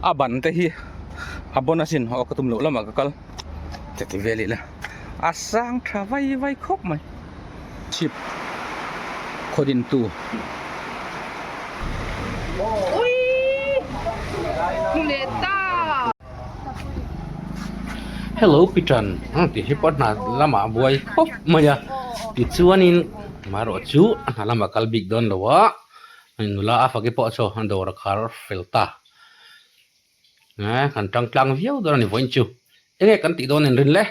A ban te hi a bon asin aw ka tum loh lamah ka kal che ti vel ila a sang tha vai vai khawp mai chhip khaw din tu. Hello Pitan tih hi pawh hna lamah a buai khawp mai a tichuanin amaherawhchu a hna lamah kal bik dawn lo a. Nula a faki pawh chu a dawr a khar fel ta. Kan tang tlang viau dawn a ni vawiin chu. Enge kan tih dawn inrin le?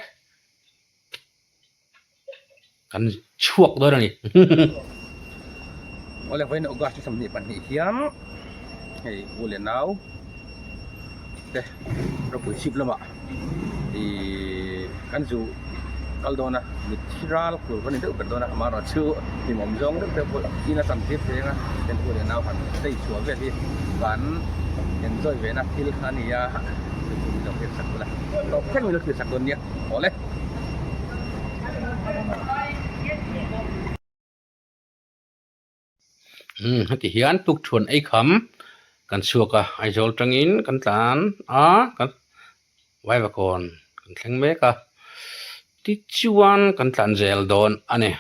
Kan chhuak dawn a ni. Awle vawiin August ni 22 hian hei u leh nau te ropui chhip lamah Ihh kan zu kal dawn a mitthi ral tur ka ni deuh ber dawn a amaherawh chu hlimawm zawng deuh deuh pawh in a tam tir thei ang a ten u leh nau han chei chhuah vel hi kan enjoy ve na thil a ni a chu chu min lo hriat sak bawlh a tawp thleng min lo thlir sak dawn nia awle. Umm heti hian tukthuan ei kham kan chhuak a Aizawl tangin kan tlan a kan Vaivakawn kan thleng mek a tichuan kan tlan zel dawn a ni.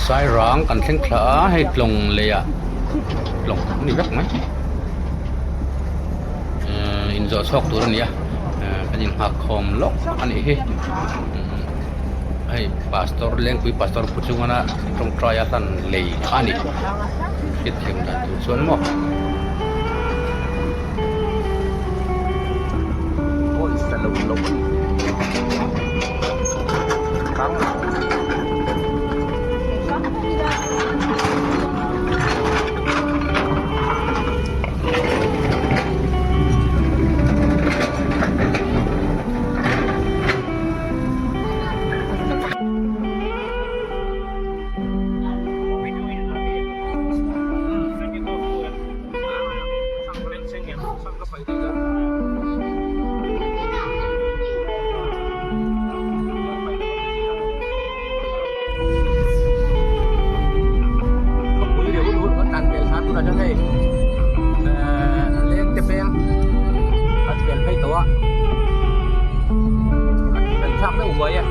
Sairang kan thleng thla a hei tlawng leiah tlawng a ni vek mai ehh inzawh chhuak tur a ni a ehh kan inghak khawm lawk a nih hi hei pastor lengpui pastor pu chungana tawngtai a hlan lei a ni hriatthiam dan tur chuan maw. Khawpui reuh luh kan tlan pel kha tunah chuan hei ehh leng te peng kan pel phei tawh a kan thlak deuh huai e.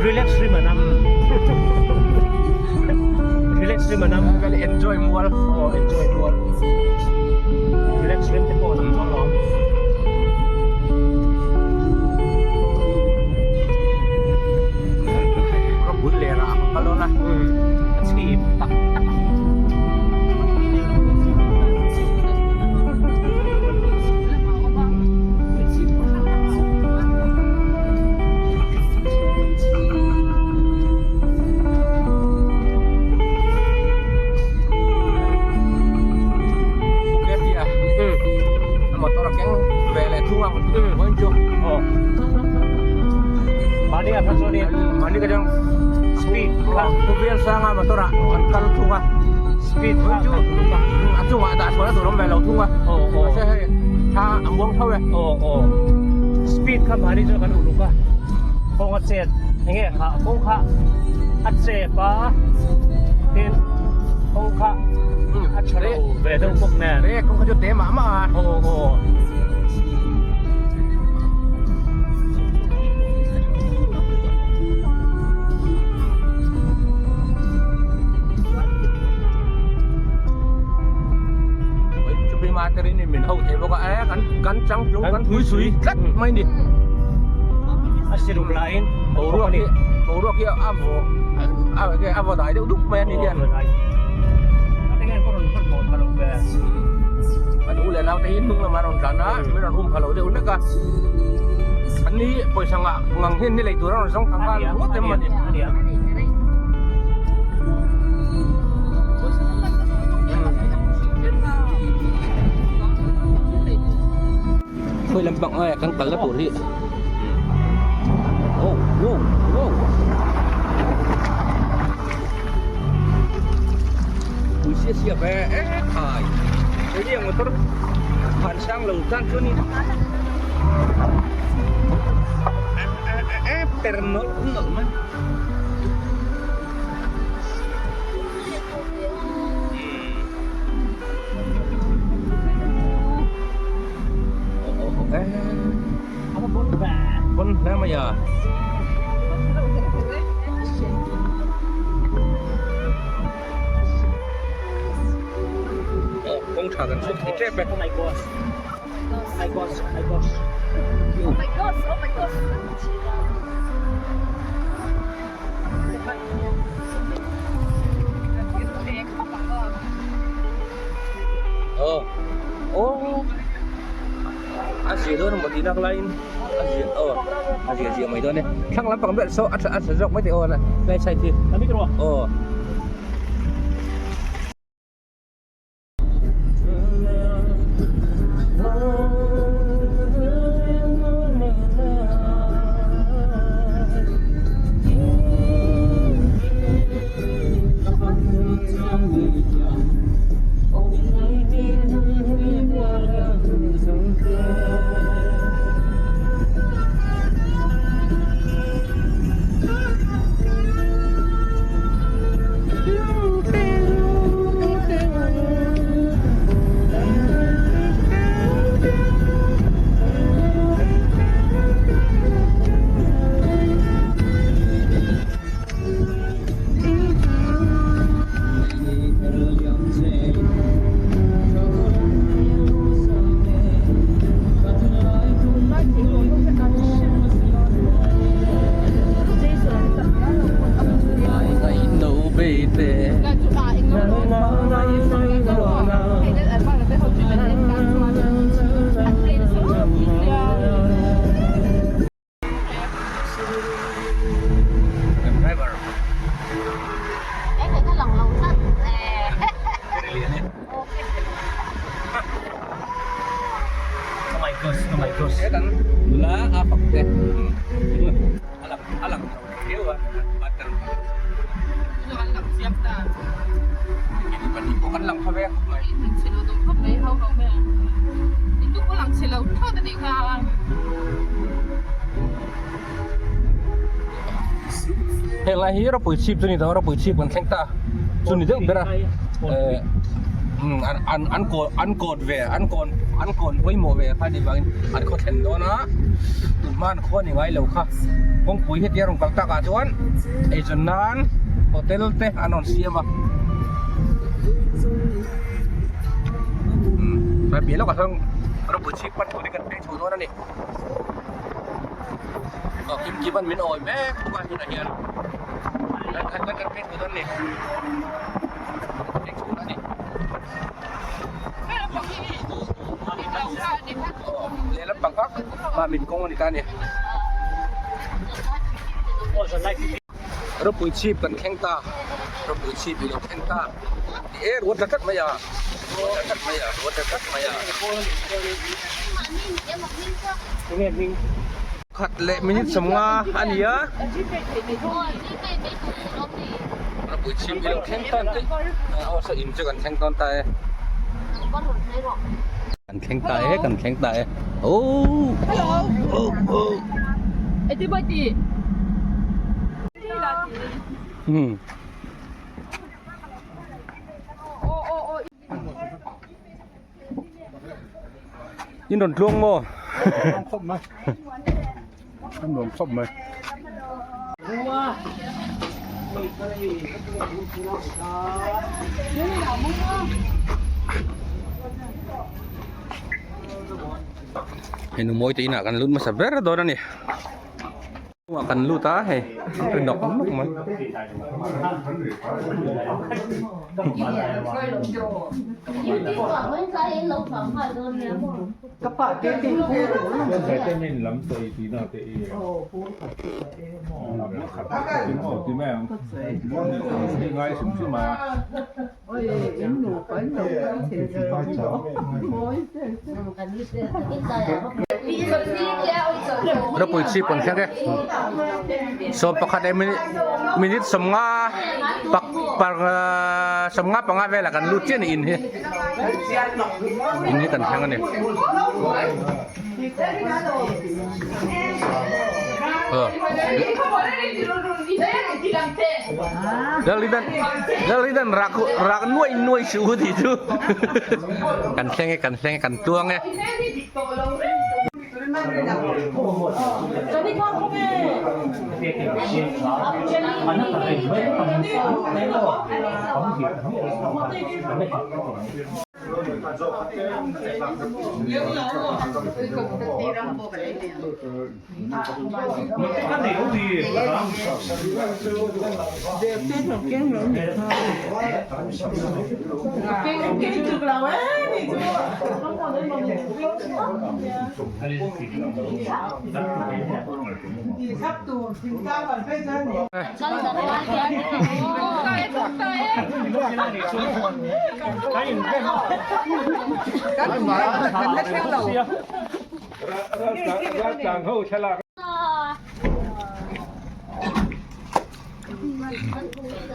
Relax rim anam Relax rim anam Enjoy mual Oh enjoy mual Relax rim te pawh anam chuang lo ang. Ka bul leh rah ka kal dawn a A chhip tak tak a. Bukit tia motor a keng ve leh thung ang vawiin chu aw mahni ah kha chuan in mahni ka chuan speed kha khawvel sanga motor ah an kal thung a speed kha chu a chungah dah chhuah na tur awm ve lo thung a aw aw mahse hei tha a muang tho e aw aw speed kha mahni chuan kan uluk a kawng a chet enge kha kawng kha a chep a tin kawng kha a tha lo ve deuh bawk nen e kawng kha chu te mah mah a aw aw Chumi ma te rin in min ho thei bawk a e kan kan chang tlung kan pui sui tlat mai ni a sirum laiin boruak hi boruak hi a vaw a a vaw dai deuh dup mai a ni hian An u leh naute hi hnung lamah a rawn tlan a, min rawn um pha lo deuh hlek a. An ni pawisa ngah ngang hian ni lei tur a rawn zawng thang nghal ngawt em a ni. Khawi lampang nge kan kalna tur hi. Oh, wow, wow. Pui sia sia ve e khai. Cái gì motor phan sang lo tan chu ni. E per nawlh nawlh mai. Bon hle mai a. Kawng tha kan chhuak thei tep e. Oh my gosh. My gosh, my gosh. Oh my gosh, oh my gosh. Oh. Oh. A zia dawn emaw tih nak laiin a zia aw a zia zia mai dawn e. Thlang lampang ber saw a tha a tha zawk mai teh aw lai side hi. Aw. Driver Oh my gosh, oh my gosh. Nula a fak te a lang a lang lo riau a butter pahnih pawh kan lang pha ve khawp mai. Heng lai hi ropui chhip chu ni tawh a ropui chhip kan thleng ta chu ni deuh ber a eh an an an kawn an kawn ve an kawn an kawn pawimawh ve kha ni vangin an khaw thlen dawn a tun hma an khua ni ngai lo kha kawngpui hetia rawn kal takah chuan eizawn nan hotel te an rawn siam a umm tlai piah lawkah sawn ropui chhip pan turin kan phei chho dawn a ni. Aw kim kim an min awi mek bawk a tunah hian kan kan kan kan phei chho dawn a ni phei chho a ni lehlam pang kha mah min kawng a ni ta a ni ropui chhip kan thleng ta ropui chhip i lo thleng ta e ruat la tlat mai a ruat la tlat mai a ruat la tlat mai a. Khat leh minute 50 a ni a. Ropui chhip i lo thleng tawn te aw saw in chu kan thleng tawn ta e. Kan thleng ta e kan thleng ta e oh oh oh. Hmm. In rawn tluang maw? Khawp mai. An nuam khawp mai. Hei nu mawi te inah kan lut hmasa ber dawn a ni. Chungah kan lut a hei an ri nawk nawk mai. Ropui chhip kan thleng e 11 leh minute minute 50 pak par 55 velah kan lut chiah a ni in hi in hi kan thleng a ni. Lalridan Lalridan rak rak nuai nuai suh u tih chu kan thleng e kan thleng e kan tuang e.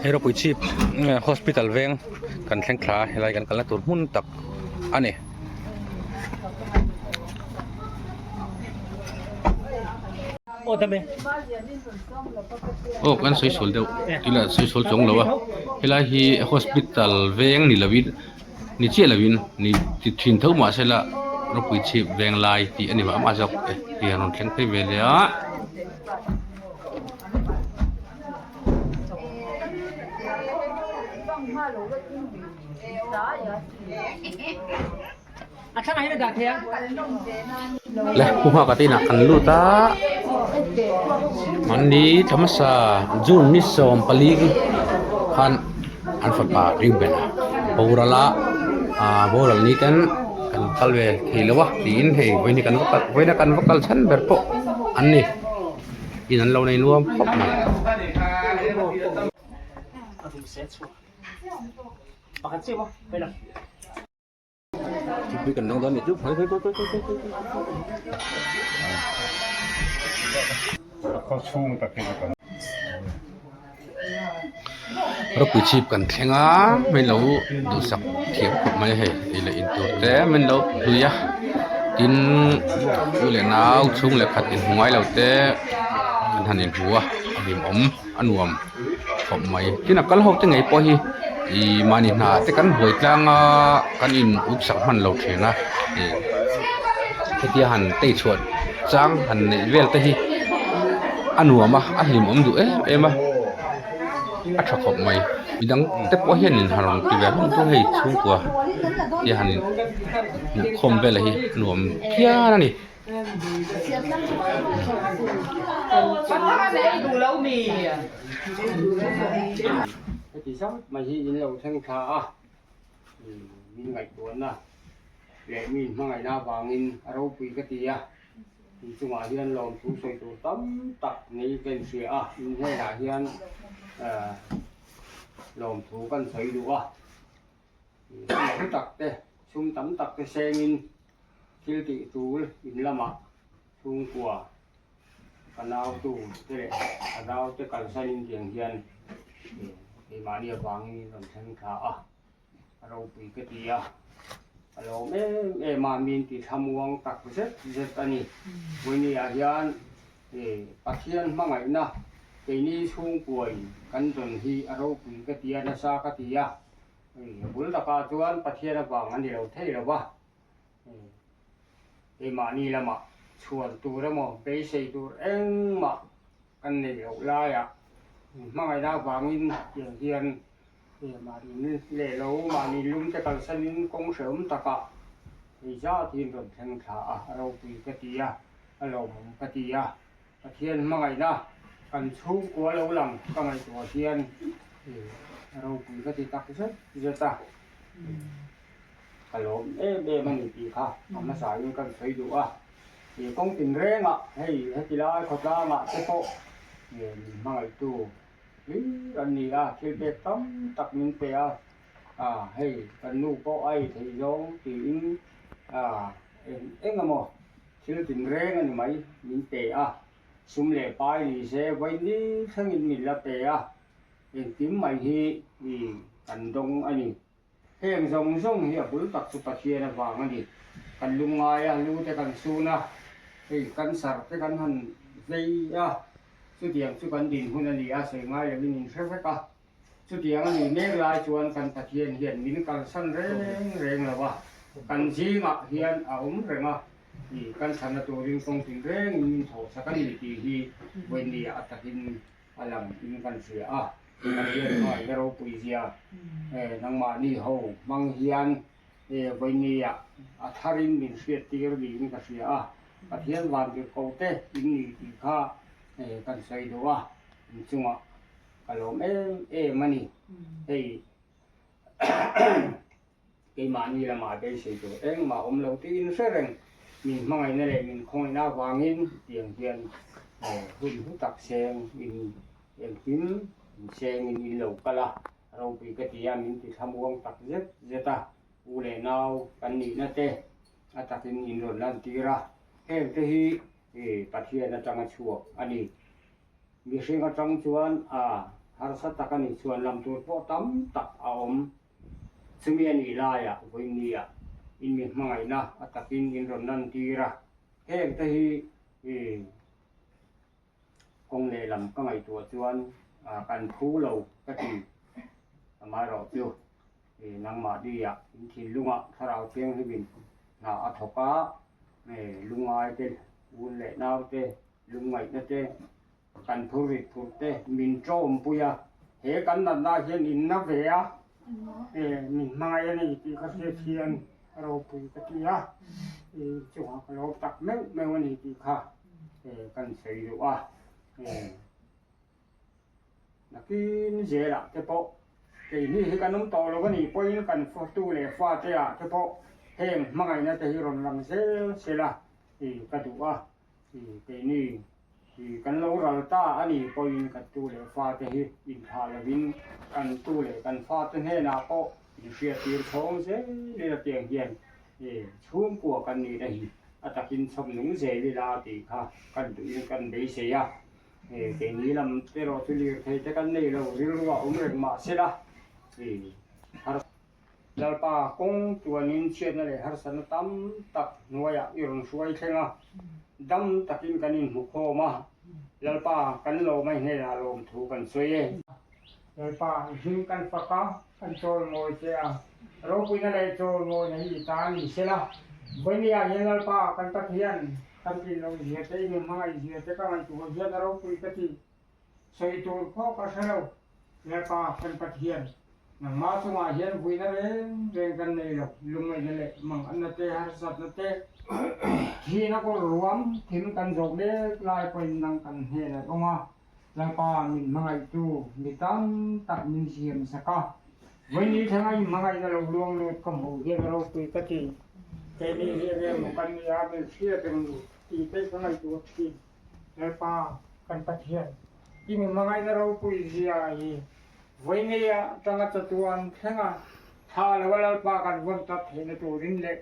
Hei ropui chhip hospital veng kan thleng thla a helai kan kalna tur hmun tak a ni. Aw kan sawi sual deuh ila sawi sual chuang lo a helai hi hospital veng ni lovin ni chiah lovin ni ti thin tho mahse la ropui chhip veng lai tih a ni mah mah zawk e ti a rawn thleng phei ve leh a. Le pu nghak a te inah kan lut a mahni thla hmasa June ni 14 khan an fapa Reuben a boral a ah boral ni ten kan kal ve thei lo a tiin hei vawiin hi kan va kal vawiin a kan va kal chhan ber pawh an ni in an lo nei nuam khawp mai. Thingpui kan dang dawn nih chu khawi khawi khawi khawi khawi A khaw chhung tak hi chu kan Ropui chhip kan thleng a min lo duhsak thiam khawp mai a hei ei leh in tur te min lo hlui a tin u leh nau chhung leh khat inhmu ngai lo te an han inhmu a a hlimawm a nuam. khawp mai tin a kal ho te ngei pawh hi ihh mahni hna te kan buai tlang a kan in up sak hman lo thin a ih hetia han tei chhuah chang han neih vel te hi a nuam a a hlimawm duh em em a a tha khawp mai midang te pawh hian in han rawn ti ve hlawm chu hei chhungkua te han in hmuh khawm vel hi a nuam phian a ni. Heti zat mai hi in lo thleng thla a, min ngaihtuahna leh mi hmangaihna avangin a ropui ka ti a, in chungah hian lawmthu sawi tur tam tak nei ka inhria a, in hnenah hian lawmthu kan sawi duh a, hmu tak te, sum tam tak te sengin. Thil tih tul in lamah chhungkua ka nautu te leh ka naute kalsanin tiang hian keimahni avangin in rawn thleng thla a, a ropui ka ti a, ka lawm em em a, min ti thlamuang tak zet zet a ni. Vawinia hian Pathian hmangaihna keini chhungkuain kan dawn hi a ropui ka ti a, nasa ka ti a, bul takah chuan Pathian avang a ni lo thei lo va. Keimahni lamah chhuan tur emaw beisei tur engmah kan nei loh laiah hmangaihna avangin tiang hian mahni leh lo mahni lum te kalsanin kawng hrehawm takah hei zat hi an rawn thleng thla a, a ropui ka ti a, a lawmawm ka ti a, Pathian hmangaihna kan chhungkua lo lang ka ngaihtuah hian a ropui ka ti tak zet zet a. Ka lawm em em a ni tih kha a hmasain kan sawi duh a, ih kawng tinrengah hei heti lai khawtlangah te pawh min hmangaihtu hlir an ni a, thil pek tam tak min pe a, ah hei kan nu pawh a ei theih zawng tiin ah eng eng emaw thil tinreng a ni mai min pe a, sum leh pai ni se vaini thlengin min la pe a, engkim mai hi ih kan dawng a ni. Heng zawng zawng hi a bul tak chu Pathian avang a ni. Kan lungngai a, lu te kan sun a, hei cancer te kan han vei a, chutiang chu kan dinhmun a ni a, sawi ngai lovin in hre vek a. Chutiang a nih mek lai chuan kan Pathian hian min kalsan reng reng lo a, kan zingah hian a awm reng a, ih kan chhanna turin kawng tin rengin min thawhsak a ni tih hi vawinia a takin a lang in kan hria a. Pathian hmangaihna ropui zia nangmahni ho hmang hian vawinia a tharin min hriattir niin ka hria a, Pathian vantirhkoh te in ni tih kha kan sawi duh a, inchungah Ka lawm em em a ni. Hei keimahni lamah beisei tur engmah awm lo tiin hre reng min hmangaihna leh min khawngaihna avangin tiang hian hun hlu tak seng in engkim in sengin in lo kal a, ropui ka ti a, min ti thlamuang tak zet zet a, u leh nau kan nihna te a takin in rawn lantir a, heng te hi Pathian atanga chhuak a ni. Mihring atang chuan a harsa tak a nih chuan lam tur pawh tam tak a awm. Chumi a nih laiah vawinia in mi hmangaihna a takin in rawn lantir a, heng te hi kawng lehlam ka ngaihtuah chuan kan phu lo ka ti. Amaherawh chu nangmahni ah in thinlungah thlarau thianghlimin hna a thawk a, lungai te, un leh nau te, Lungngaihna te, kan phurrit phurh te min tawmpui a, he kan natna hian in na ve a, min hmangaih a ni tih ka hriat hian ropui ka ti a, chungah ka lawm tak meuh meuh a ni tih kha kan sawi duh a. Nakin zelah te pawh keini hi kan awm tawh lo a nih pawhin kan tu leh fate ah te pawh heng hmangaihna te hi rawn lang zel sela ka duh a. Keini kan lo ral ta a nih pawhin kan tu leh fate hi inthlah lovin kan tu leh kan fate hnenah pawh inhriattir chhawng zel ila tiang hian chhungkua kan nihna hi a takin chhawm nung zel ila tih kha kan duhin kan beisei a. Keini lam te erawh chu lirthei te kan nei lo rilru a awm reng mah sela Lalpa kawng tuanin chhiatna leh harsatna tam tak hnuaiah i rawn hruai thleng a, dam takin kan inhmu khawm a, Lalpa kan lawm a i hnenah lawmthu kan sawi e. Lalpa i hlim kan fak a, kan chawimawi che a, ropuina leh chawimawina hi i ta ni sela, vawinia hian Lalpa kan Pathian kan tlinlo zia te i min hmangaih zia te ka ngaihtuah hian a ropui ka ti. Sawi tur pawh ka hre lo. Lalpa kan Pathian, nangmah chungah hian vuina reng reng kan nei lo. Lungngaihna leh manganna te, harsatna te, thihna kawr ruam thim kan zawh mek lai pawhin nang kan hnenah i awm a. Lalpa min hmangaihtu mi tam tak min siam sak a. Vawiini thlenga i hmangaihna lo luang lut ka hmuh hian a ropui ka ti. Keini hi eng emaw kan ni a, min hriat reng ni tih te ka ngaihtuah thin. Lalpa kan Pathian, i mi hmangaihna ropui zia hi vawineia tanga chatuan thlenga tha lo a Lalpa kan vawn tlat theihna turin leh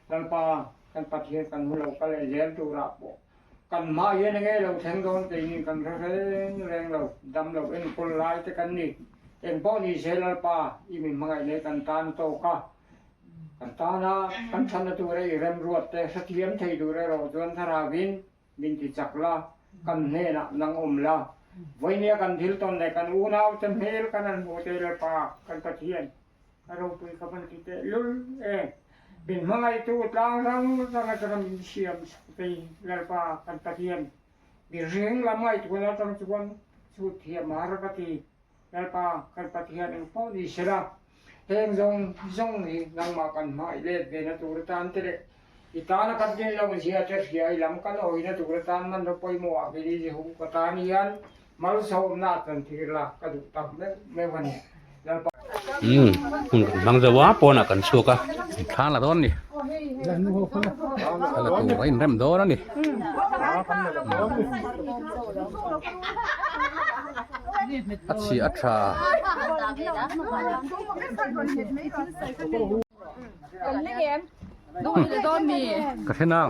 Lalpa kan Pathian kan hmu lo kal leh zel turah pawh kan hmah hian enge lo thleng dawn keini kan hre reng reng lo, dam lo enkawl lai te kan ni. Engpawh ni se Lalpa i mi hmangaih leh kan tan tawk a, kan tana kan chhanna tura i remruat te hrethiam thei tur erawh chuan thlarauin Min ti chak la, kan hnenah nang awm la. Vawinia kan thil tawn leh kan unaute hmel kan han hmuh te Lalpa kan Pathian a ropui ka van ti teh lul e. Min hmangaihtu tlang rang rang atanga min siam sak te Lalpa kan Pathian mihring lam ngaihtuahna atang chuan chhut thiam har ka ti. Lalpa kan Pathian eng pawh ni sela, heng zawng zawng hi nangmah kan hmangaih let ve na tur atan te leh i tana kan din lo zia te hria i lam kan awina tur atan man lo pawimawh ah kei ni Jehu ka tan hian malsawmna a tan tir la ka duh tak meuh meuh a ni. Lalpa. Umm hun kan hmang zo a pawnah kan chhuak a thla la dawn a ni thla la tur a inrem dawn a ni. A chhi a tha. Ka hre nang.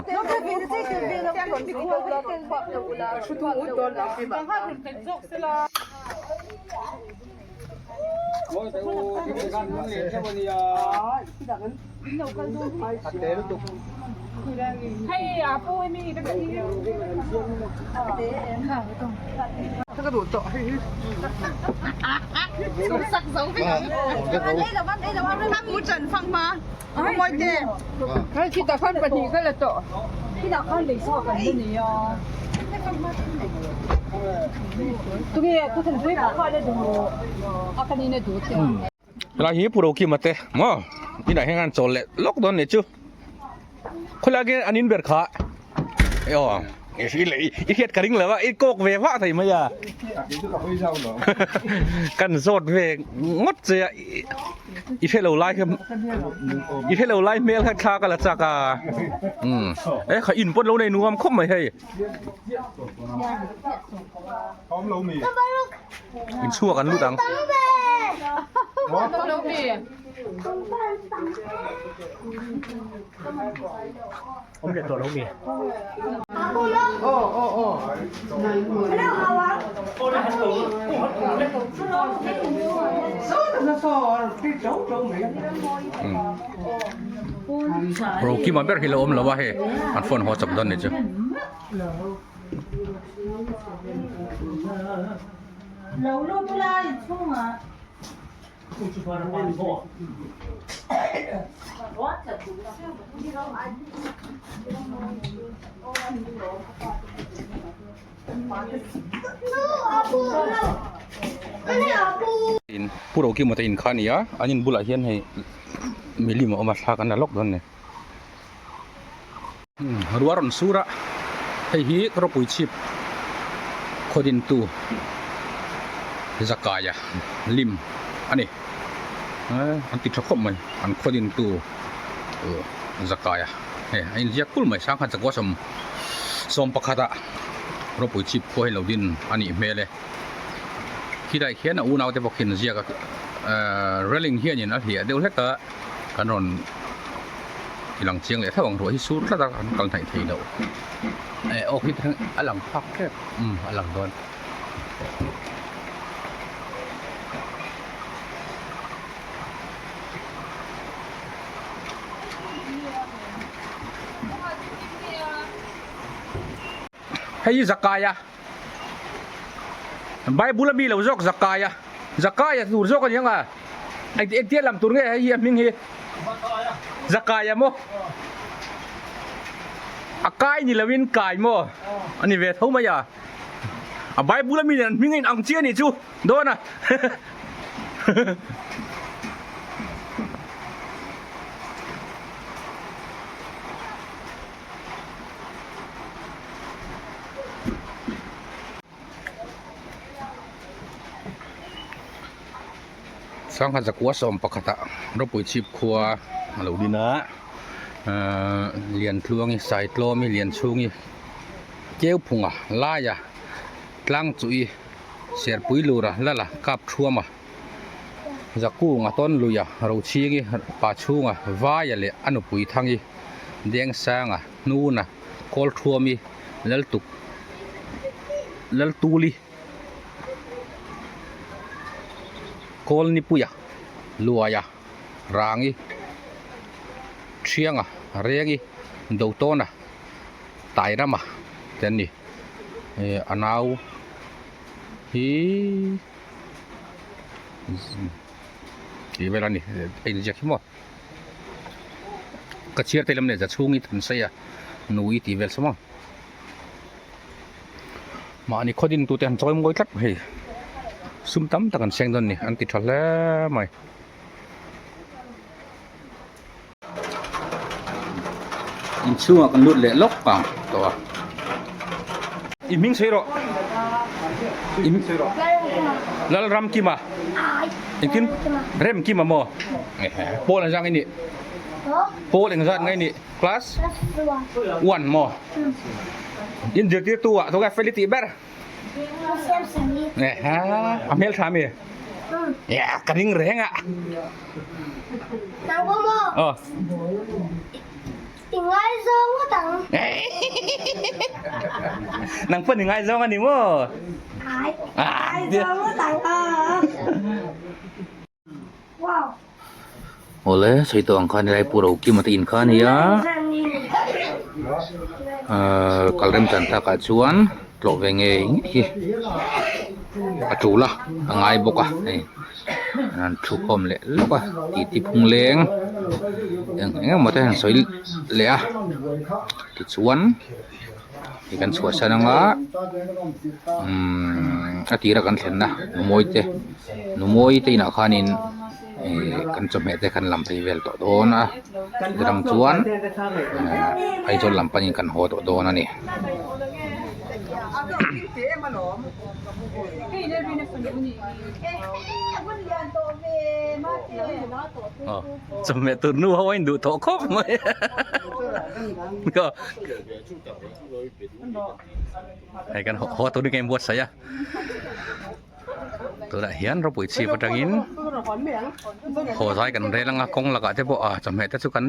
Helai hi Pu Rokima te maw inah hian an chawl leh lawk dawn nih chu khawlai khian an in ber kha aw i hriat ka ring lo a i kawk ve vah thei mai a kan zawt ve ngawt che a i hre lo lai kha i hre lo lai hmel kha thla ka la chak a umm e kha in pawh lo nei nuam khawp mai hei. Inchhuak an lut ang. Rokima ber hi lo awm lo a hei an phone haw chawp dawn ni chu. Pu Rokima te in kha a ni a an in bulah hian hei milim a awm a thla kan la lawk dawn a ni. Ruah rawn sur a hei hi rawpui chhip khaw dintu Zakaia lim a ni an ti tha khawp mai an khaw dintu Zakaia hei a inziak kul mai sangkhat zakua sawm pakhat ah rawpui chhip khua hi lo din a nih hmel e khilai khian a unau te bawk hian ziak a railing hianin a hliah deuh hlek a kan rawn i lang chiang leh theuh ang ruah hi sur tlat a an kal hnaih thei loh eh aw khi thleng a lang phak tep umm a lang dawn. Hei hi Zakaia Bible a mi lo zawk Zakaia Zakaia tur zawk a ni ang a eng engtia lam tur nge hei hi a hming hi Zakaia maw a kai ni lovin kai maw a ni ve tho mai a a Bible a mi nen an hming a inang chiah a nih chu dawn a. Sangha zakua 11 ah ropui chhip khua a lo din a ahh Liantluangi Saitlawmi Lianchhungi Keuphunga Laia Tlangchuhi Serpui lura Lala Kapthuama Zakunga Tawnluia Rochhingi Pachhunga Vaia leh a nupui Thangi Dengsanga Hnuna Kawlthuami Laltuk Laltuli Kawlnipuia Luaia Rangi Thianga Rengi Dotawna Tairama te an ni eh a nau hi tih vel a ni a inziak hi maw ka chhiar te lam leh za chhung hi than sei a nui tih vel saw maw mahni khaw din tute an chawi mawi tlat hei sum tam tak an seng dawn a ni an ti tha hle mai. Inchhungah kan lut leh lawk ang tawh a. I hming sawi rawh. I hming sawi rawh. Lalramkima. Engtin? Remkima maw? Pawl engzat nge nih? Pawl engzat nge nih? Class? One maw? In zirtirtu ah thawk a fel i tih ber. A hmel tha mi? Ka ring reng a. Aw. I ngaizawng ngawt ang. Nang pawn i ngaizawng a ni maw? Ai. Ngaizawng ngawt ang. Wow. Awle, sawi tawh ang khan helai Pu Rokima te in kha a nia. Ahh kal rem chan takah chuan tlawh ve ngei ngei hi a tul a a ngai bawk a hei an thu khawm leh lawk a titi phung leng eng eng emaw te an sawi leh a tichuan hei kan chhuahsan anga umm a tira kan thlenna numawi te numawi te inah khanin ihh kan chawhmeh te kan lam phei vel tawh dawn a chutang chuan ehh Aizawl lam panin kan haw tawh dawn a ni. Chawhmeh tur nu ho a induh tawh khawp mai hei kan haw tur hi ka inbuatsaih a. Tunah hian ropui chhip atangin haw zai kan rel anga kawng lakah te pawh a chawhmeh te chu kan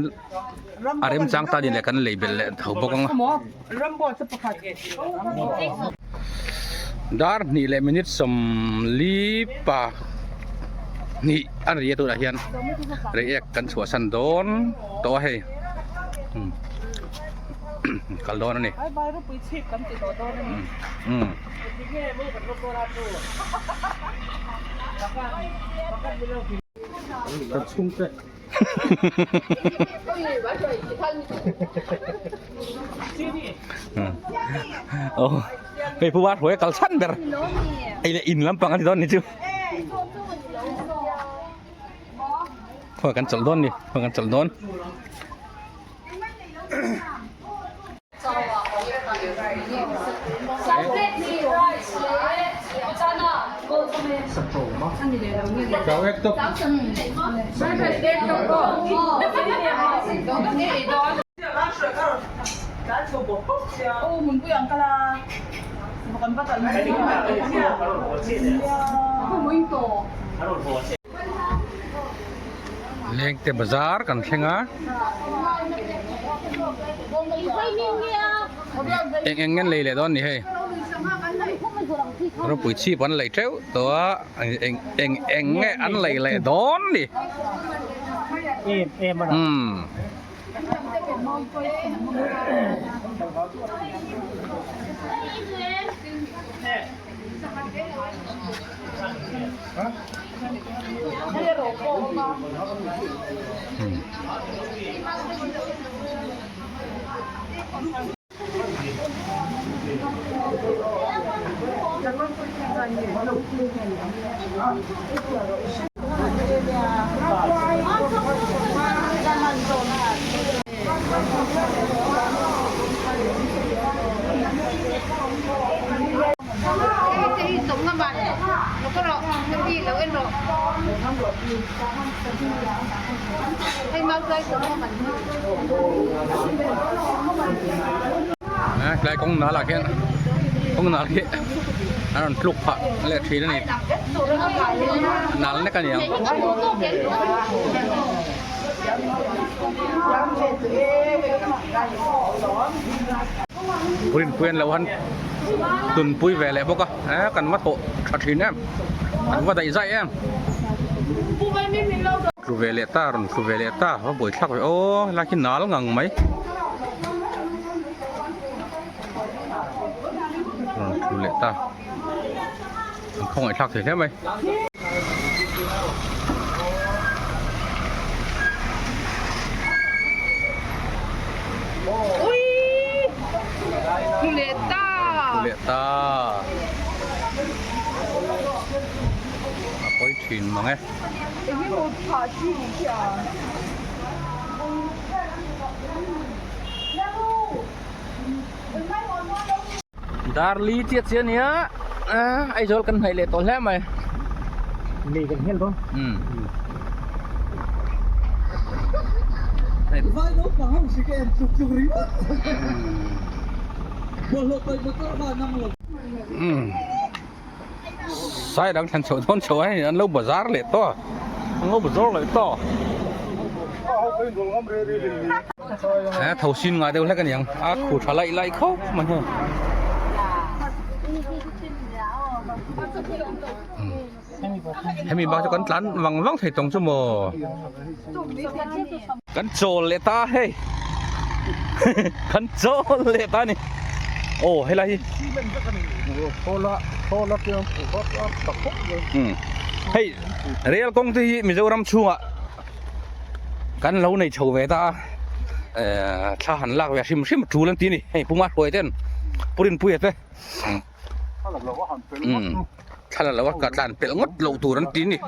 a remchang ta ni leh kan lei belh leh tho bawk ang a. Dar hnih leh minute sawmli pa hnih a ri a tunah hian reiek kan chhuahsan dawn tawh a hei kal dawn a ni. Hei pu Hruaia kal chhan ber ei leh in lampang a ni dawn ni chu khawi kan chawlh dawn ni khawi kan chawlh dawn. Lengte bazar kan thleng a eng eng nge an lei leh dawn ni hei ropui chhip an lei teuh tawh a eng eng eng nge an lei leh dawn ni umm. Tlai kawng nal ah khian kawng nal khi a rawn tluk phah leh thin a ni nal nek a ni ang. Rinpui an lo han tunpui ve leh bawk a eh kan va thawh tha thin em kan va daih zaih em tlu ve leh ta rawn tlu ve leh ta va buai thlak ve aw helai khi nal ngang mai rawn tlu leh ta an khawngaih thlak thei hle mai. Tlu leh ta. Tlu leh ta. A pawi thin mang e. Eng emaw phah chi ni khi a. Darli chiah chiah ania Aizawl kan hnaih leh tawh hle mai. Nei kan hial dawn. Umm. Vai naupang ho si ka en tluk tluk ringawt. Bawlhhlawh paih motor kha an ang lo. Umm. Sai dang thlan chhoh dawn chhoh a hei an lo bazar leh tawh a an lo bazar leh tawh a he tho sin ngai deuh hlek a niang a khu tha laih laih khawp mai hei hemi bak chu kan tlan vang vang thei tawng chu maw kan chawl leh ta hei. Kan chawl leh ta a ni. Aw helai hi. Hei rel kawng te hi Mizoram chhungah kan lo nei chho ve ta a eh thla han lak ve hrim hrim tul an ti a ni hei Puma hruai ten Pu Rinpuia te thla la lo a ka tlan pelh ngawt loh tur an ti a ni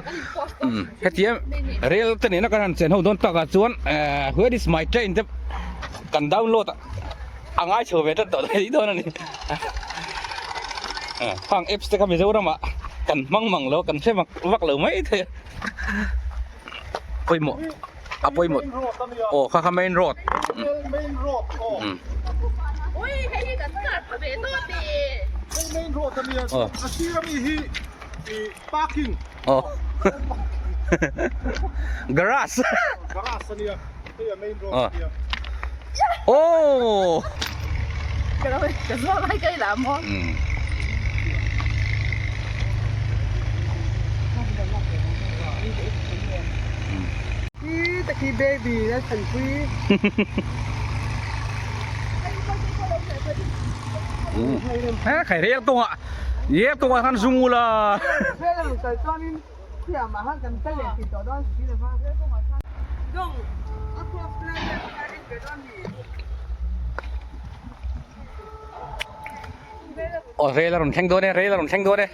hetia rel te nena kan han chen ho dawn takah chuan eh where is my train te kan download a a ngai chho ve tlat tawh daih dawn a ni hang apps te kha Mizoram ah kan hmang mang lo kan hre vak lo mai thei a pawimawh a pawimawh aw kha kha main road aw garage aw Khai rel kawngah rel kawngah khan zung ula. Aw rel a rawn thleng dawn e rel a rawn thleng dawn e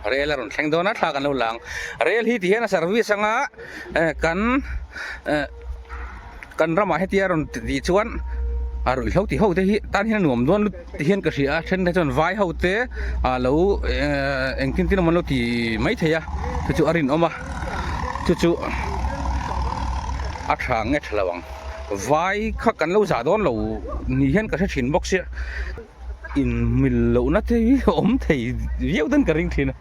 rel a rawn thleng dawn a thla kan lo lang rel hi ti hian a service anga eh kan eh kan ramah hetia rawn tih chuan a ruihhlo ti ho te hi tan hian a nuam dawn lut ti hian ka hria a then te chuan vai ho te ah lo eh engtin tin emaw an lo ti mai thei a chu chu a rinawm a chu chu a tha nge tha lo ang vai kha kan lo zah dawn lo ni hian ka hre thin bawk sia in mil lohna te hi a awm thei viau dawn ka ring thin a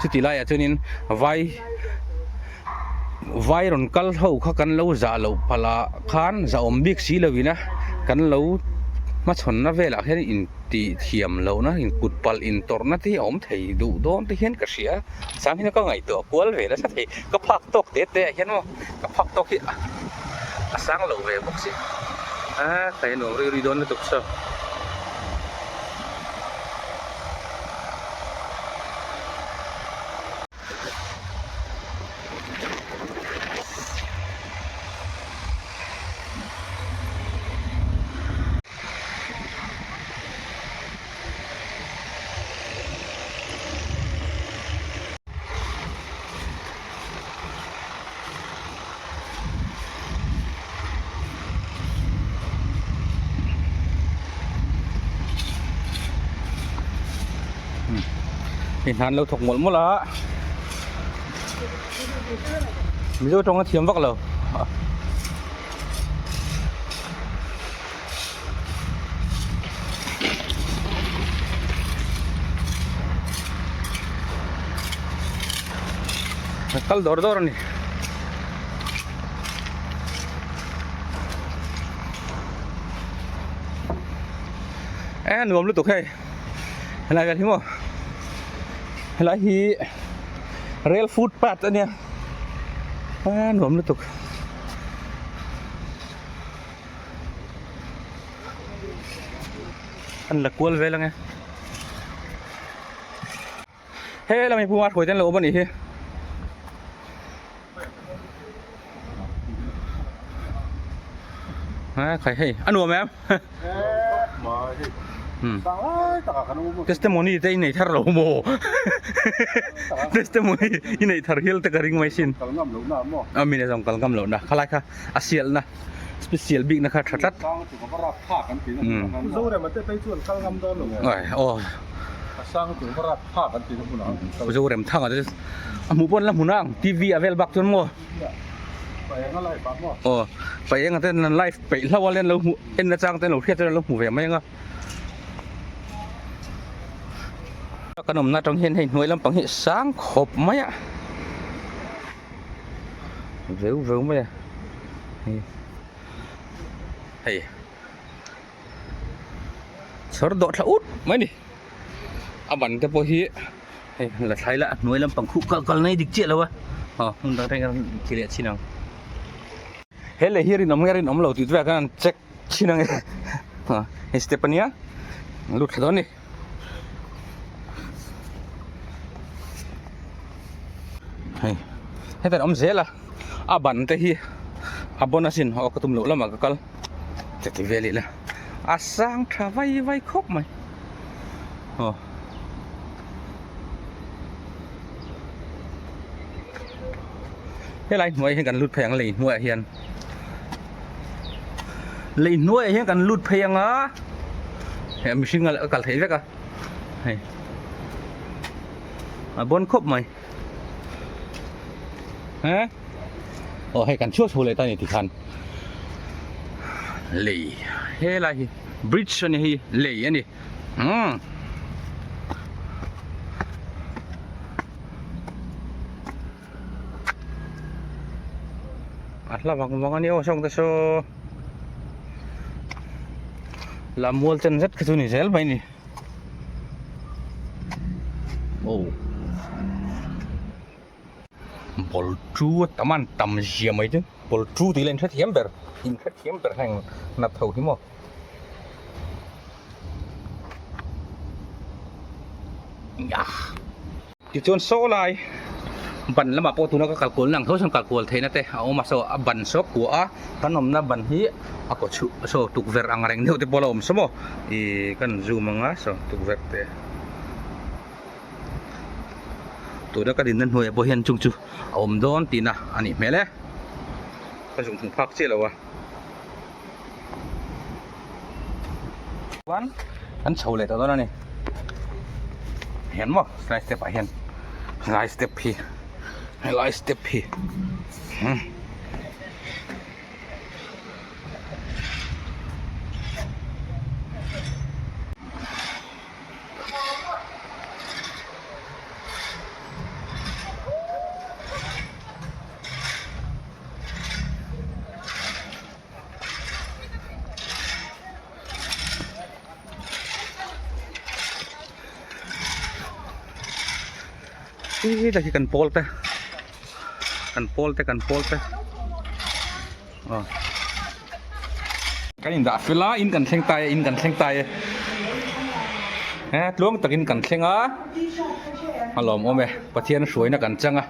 chuti laiah chuanin vai vai rawn kal ho kha kan lo zah loh palh ah khan zahawm bik si lo in a kan lo hmachhawnna velah hian in tih thiam lohna in kut palh in tawrhna te hi a awm thei duh dawn te hian ka hria sang hian ka ngaihtuah kual ve nasa thei ka phak tawk te te ah hian maw ka phak tawk hi a sang lo ve bawk si a kai nuam rui rui dawn lutuk saw. Hei hna an lo thawk mawlh mawlh a Mizo tawng a thiam vak lo. Kal dawr dawr a ni. E nuam lutuk hei helai vel hi maw helai hi rail footpath a nia e nuam lutuk. An la kual vel ange. He lam hi Puma hruai te an lo awm a nih hi. A khai hei a nuam em? Testimony te i nei thar lo maw? Testimony i nei thar hial te ka ring mai sin. A min a zawng kal ngam lohna khalai kha a sialna special bikna kha tha tlat. Zorem thanga te a hmuh pawn la hmu nang TV a vel bak chuan maw. Aw paih enga ten an live peih hlauh a len lo hmuh en na chang te an lo hriat chuan an lo hmu ve mai ang a. Kan awmna atang hian hei hnuai lampang hi sang khawp mai a veu veu mai a hei hei chhawr dawh thla ut mai a ni a ban te pawh hi hei la thlai la hnuai lampang khuh kal kal na hi dik chiah lo a. Aw hmun dang atangin kan ti leh chin ang. He lei hi rinawm nge rinawm lo tih te kan han check chin ang e. Hei step ania lut thla dawn a ni. Hei hetah an awm zel a a ban te hi a bon asin aw ka tum loh lamah ka kal che ti vel ila a sang tha vai vai khawp mai aw. Helai hnuai hian kan lut phei ang lei hnuaiah hian lei hnuaiah hian kan lut phei ang a heh mihring a kal theih vek a hei a bawn khawp mai he aw hei kan chhuak chho leh ta a ni tikhan lei helai hi bridge a ni hei lei a ni umm. A hla vang vang a ni aw sawng te saw la mual chen zet kha chu ni zel mai ni aw ball chu a tam a an tam zia mai chu ball chu tih ila in hrethiam ber in hrethiam ber heng nat ho hi maw. Tichuan saw lai ban lamah pawh tuna ka kal kual nang tho chuan kal kual theihna te a awm a saw a ban saw kua a kan awmna ban hi a kaw chhuh saw tukverh ang reng deuh te pawh a la awm saw maw ih kan zoom ang a saw tukverh te tuna ka dinna hnuaiah pawh hian chung chu a awm dawn tihna a nih hmel e ka zung hmu phak chiah lo a. Chuan an chho leh tawh dawn a ni hian maw helai step ah hian helai step hi helai step hi umm. Hi kan pawl te kan pawl te kan pawl te aw kan indah fel a in kan thleng ta e in kan thleng ta e he tluang takin kan thleng a a lawmawm e Pathian hruaina kan chang a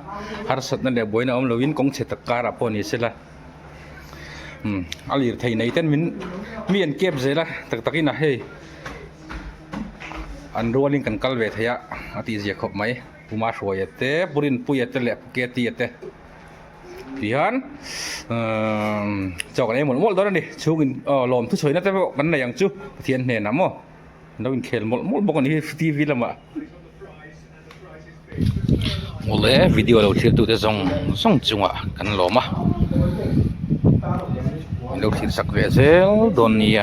harsatna leh buaina awm loin kawng chhe tak karah pawh ni sela. Umm a lirthei nei ten min mi an kep zel a tak takin a hei an rualin kan kal ve thei a a tih zia khawp mai Puma Hruaia te Pu Rinpuia te leh Pu Ketia te tihian umm chaw kan ei mawlh mawlh dawn a ni chhungin aw lawm thuchhuaina te pawh kan nei ang chu Pathian hnenah maw an lo inkhel mawlh mawlh bawk a ni hi T V lamah. Awle video lo thlir tute zawng zawng chungah kan lawm a min lo thlir sak ve zel dawn nia.